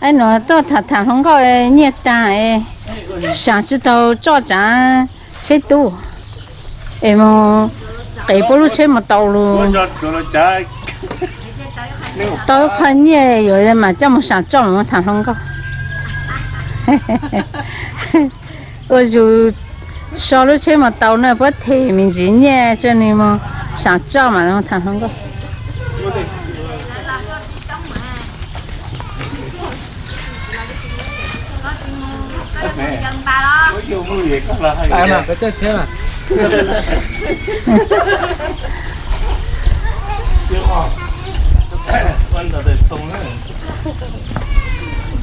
Ib nus tuaj tham tham hluas nkauj nyiaj tag, sam tsis tau tso tsav tsheb tub, es mus qev puab lub tsheb mus tau lug, tau ib qho nyiaj yuav mam coj mus sam tso mus tham hluas nkauj. Ua zus so lub tsheb mus tau no puab them me ntsis nyiaj tso nwg mus sam tso mam tham hluas nkauj.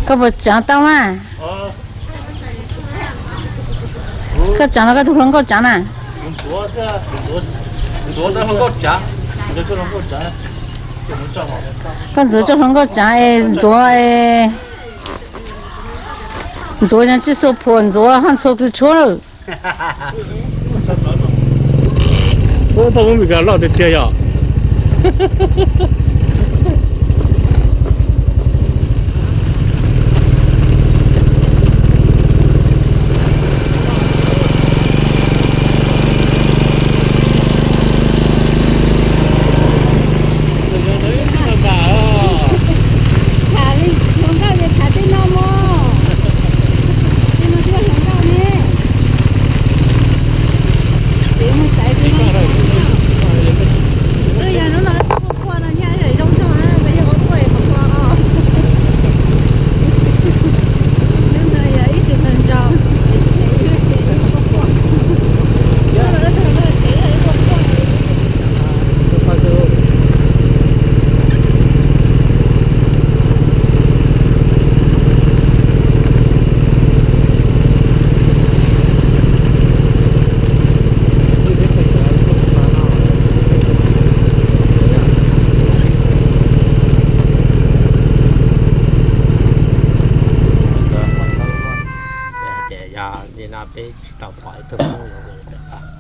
Koj puas tsav tau mas? Koj tsav los koj tus hluas nkauj tsav na? Koj ntxuav tso hluas nkauj tsav es ntxuav, ntxuav no tsis xua phuam, ntxuav ho ntxhua kws tshuab lawm. Ua tau lub Meskas loj tiag tiag yom.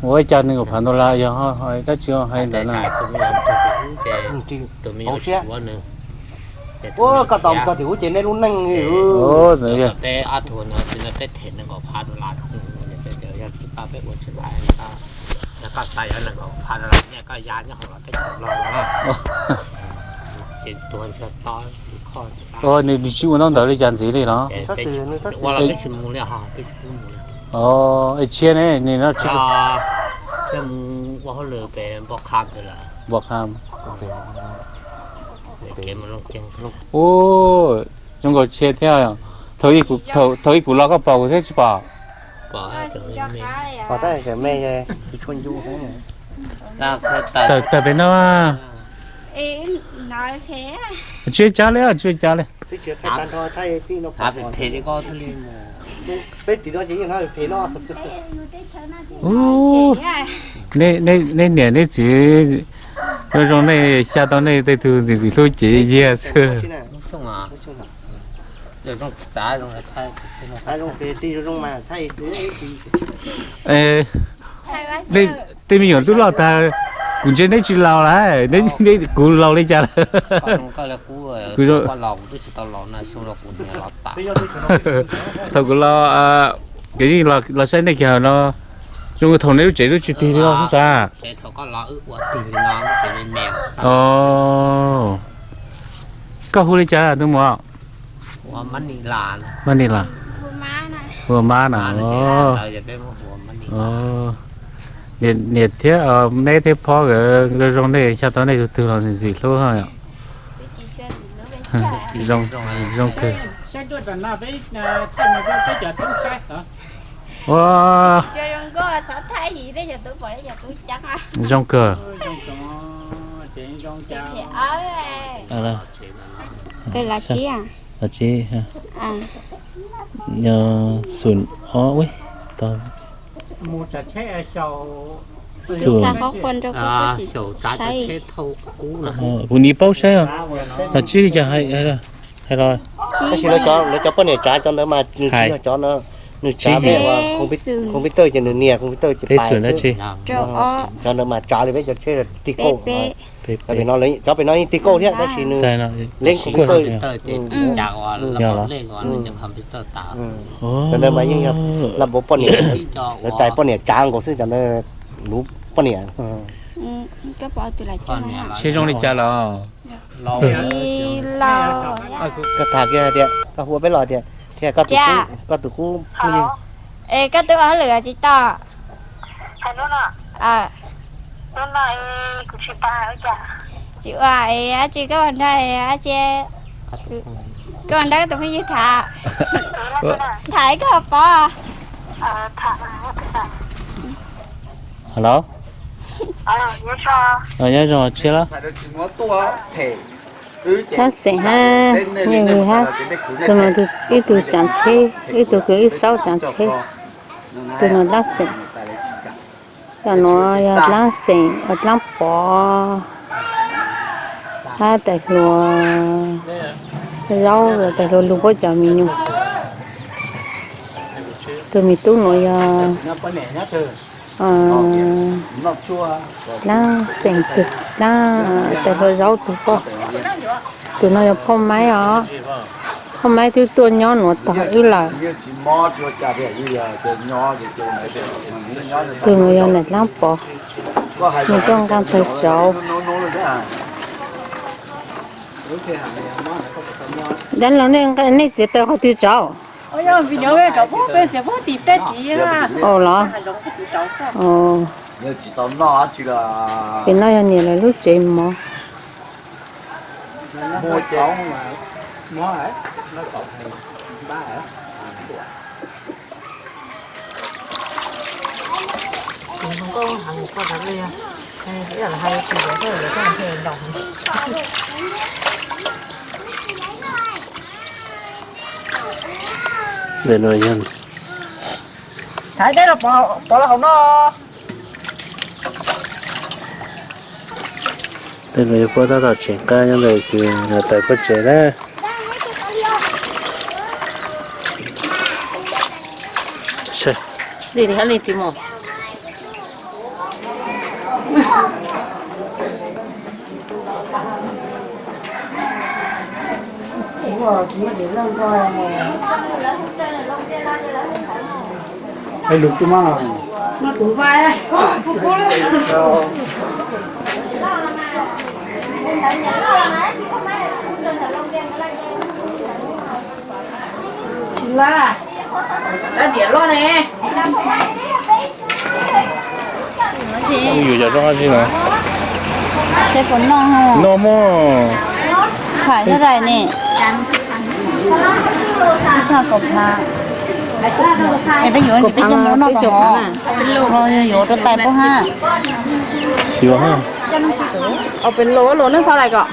Ua cas nws phav ntu las yog dab tsi hais ntawd na? Koj tau cog tim ub ces nej lub neej. Nws tsis ua ntaub ntawv li cas ntxiv li los? Es tshiab ne, nws no tsis ua hauj lwm pem Npom Qha. Ua, zoo nkaus tshiab thiab. Thaum ib kuv los koj pom kuv thiab tsis pom? Tawm pem no. Tsis ua cas li, tsis ua cas li. Neb niam neb txiv zoo zoo, nej xya tau nej tej tug ntxim ntxim hlub ces yog xwb. Tej me nyuam twb loj tag, kuv ntsia neb tsis laus lawm, kuv laus li cas lawm. Thaum kuv los, kuv yeej los saib nej kiag no, zoo thaum nej lub tsev twb tsis tig li los xwb. Koj hu li cas tus muam? Mab Nis Las. Hu ua Mab na. Niam thiab, neb thiab phob nkawd zoo zoo, nej xya tau nej tug twg los ntxim hlub. Zoo kawg. Ua, zoo kawg. Xum ob, xum, kuv nim paub saib os. Los tsib li cas hais los? Tab sis lawv cov poj niam tsav cov ntawd mas nws tsis yog cov no. Nws tsav peb ua computer ces nws nias computer ces pais xwb. Cov ntawd mas tsav li peb cov tsheb tig kauj. Cov pem no yeej tig kauj thiab tab sis nws leeb computer. Cov ntawd mas yeej yog laj npawv poj niam, lawv txais poj niam tsav nkaus xwb cov ntawd, luv poj niam. Tsheb zoo li cas los? Koj tham kiag hais tias koj hu ua peb los tias thiab koj tus qub. Es koj twb ua hauj lwm tsis tau? Tsis ua es dab tsi koj ua nrog dab tsi? Koj ua nrog koj tus phooj ywg tham, tham koj pov. Halo. Nyob zoo tshiab los? Dab xeem hab, nyiaj vwm hab, tus no ib tug tsav tsheb, ib tug kwv ib xauj tsav tsheb, tus no dab xeem. Cov nuav yog dlaab xeem, dlaab pov, hab tais hluas zaub, tais hluas lug puab cov me nyuam. Tus me tub nuav yog dlaab xeem tug, dlaab tais hluas zaub tug poj. Tus no yog phauj Maib os. Phauj Maib twb tuaj nyob nuav tog wb lawm. Tus nuav yog nam dlaab pov, nws tuaj nqaa tawg tsauv. Dab laug, nej txiav tawg qhov twg tsauv? Au los, pem no yog niam lawv lub tsev mov. Thaiv teb los pov los hauv no. Tej no yog puab tab tom tseem qab nyob ntawm kws niam tais puab tsev na. Tsis laj, tab diam loj ne. Yuav cov zoo dab tsi no? Noj mog. Thaim tau dais ne. Ib txhaj kaum phav. Es peb yuav ces peb coj mus lub noj tau hov. Yuav rau tais puab hab. Yuav hab. Peb lus, lus neej txhaj lais kom?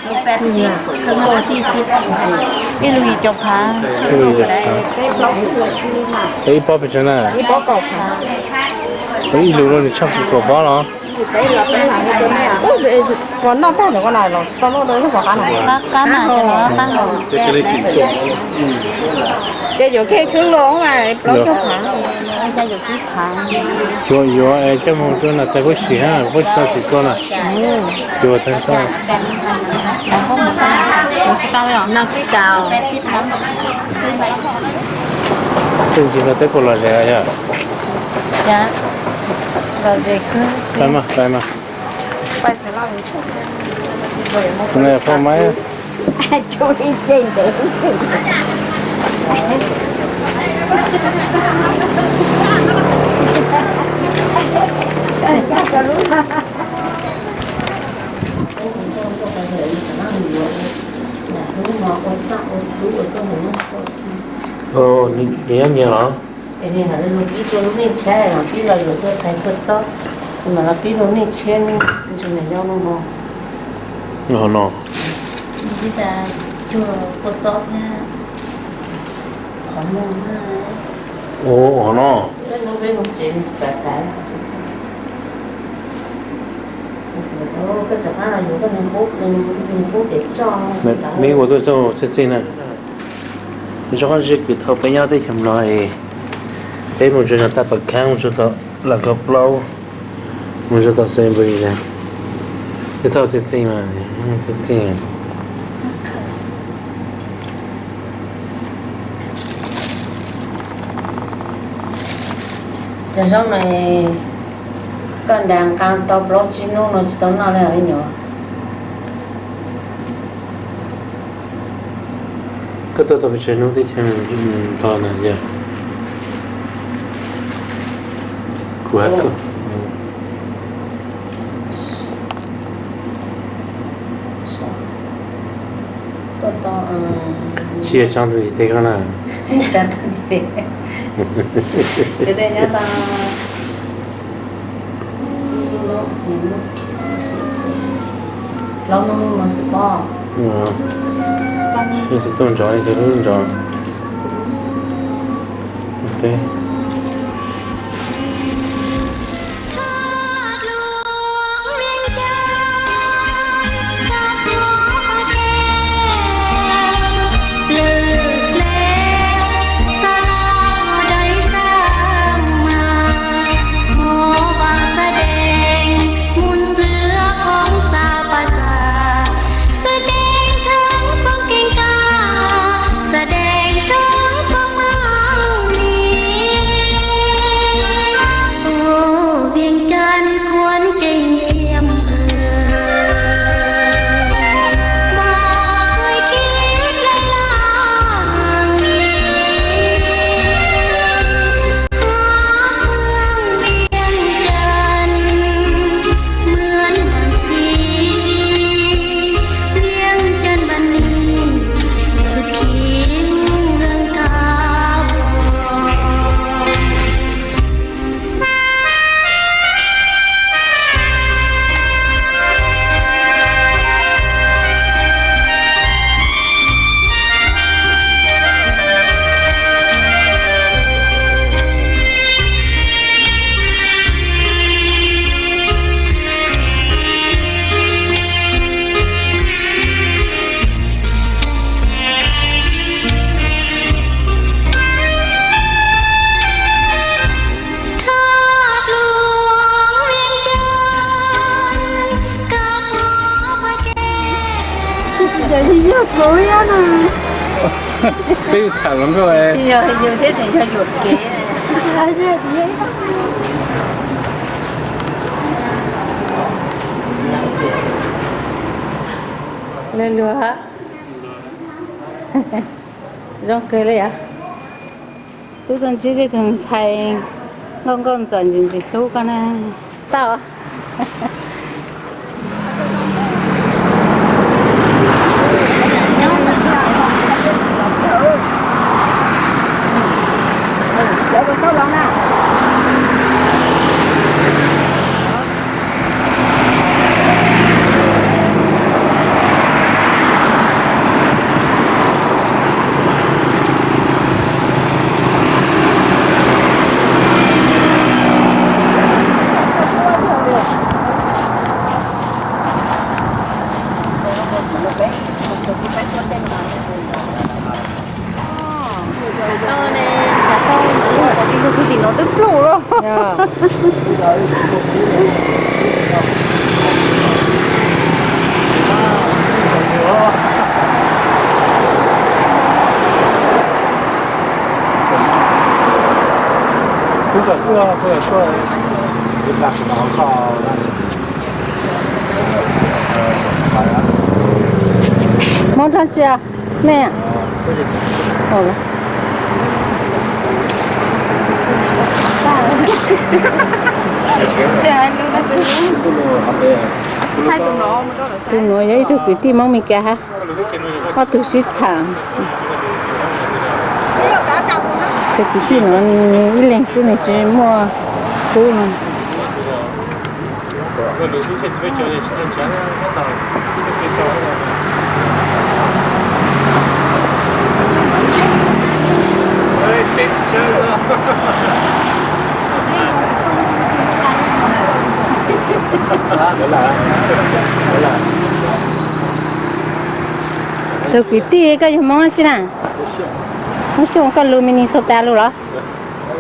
Ib lus yim caum phav. Ib pob pes tsawg na? Ib pob kaum phav. Ib lus no nws tshaj kaum pob los? Puas noj tag ntawm ko na los tsis tau noj rau lub qhov qab na? Qab qab na, ces los qab los. Ces yuav kheej khwb lus mas plaub caug phav. Yuav, yuav es coj mus rau nam tais puab sim hab, puab tsis tau sim dlua na. Yuav tag tag. Tsis tau. Txawj ntsis no teb puas lom zem yog? Lom zem kawg. Pais mas, pais mas. Tus no yog phauj Maib. Nws nyob nyias los? Pib rau lub neej tshiab, pib los yuav tuaj txhais kua txob, mam los pib rau neej tshiab, nws nyob no. Qhov no. Ua, qhov no. Meb ua tuaj txog txij txij na. Rov qab ze kws thaum peb nyob teb chaws Nplog es Peb mus tso zog taj pas khab, mus tso tom Las Khov Plaub, mus tso tom Sainsbury, twb tau txij txij mas, txij txij. Cov zaub no koj nrad nqa tau plaub tsib hnub no tsis tau noj li os me nyuam. Koj tuaj tau pes tsawg hnub teb chaws nto na yog? Kuv hab tuaj. Tsis yog tso tus ntiv tes koj na. Tso tus ntiv tes. Tus tes nyob tau ib lub, plaub lub no xwb pob. Tuaj nrov li tus lub nrov. Tsis yog kuv no. Peb tham los nkauj. Tsis yog yus thiab, tseem yog yuam kev. Luag luag. Zoo kawg li yom. Tub tuaj ntsib tej tug ntxhais nkauj nkauj ntxawm ntxim ntxim hlub koj na. Tau. Tim no twb pluj lawm. Mob dlaab tsi? Mej, tus nuav yog ib tug kwv tij Moob Mes Kas hab, ob tug sib tham. Tus kwv tij nuav nwg ib leeg xwb, nwg tsi muaj tub no. Tus kwv tij, koj yog Moob dlaab tsi na? Moob Xyooj. Koj lug Minnesota lug los? Ib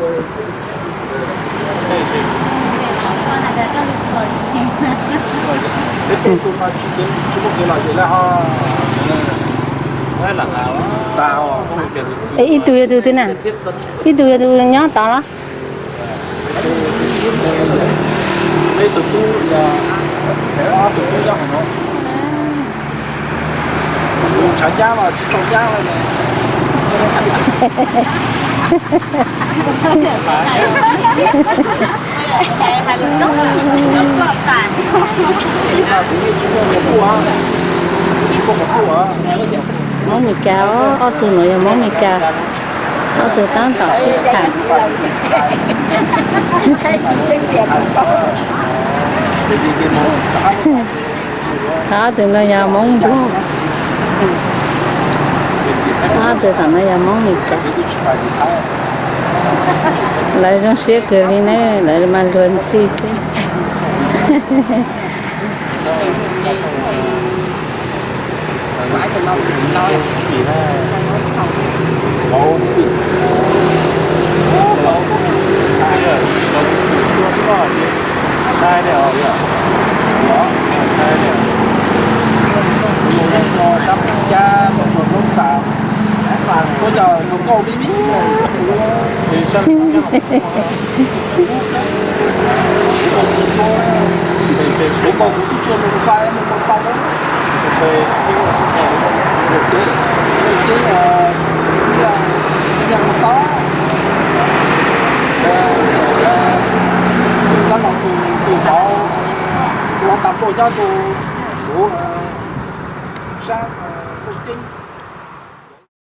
tug yog tus twg na? Ib tug yog tus nyob tod los? Hmoob Mes Kas, ob tug no yog Hmoob Mes Kas, ob tug tab tom sib tham. Ob tug no yog Hmoob Nplog, ob tug tom no yog Hmoob Mes Kas. Lawv zoo siab kawg li ne, lawv mas luag ntxhi xwb. Sab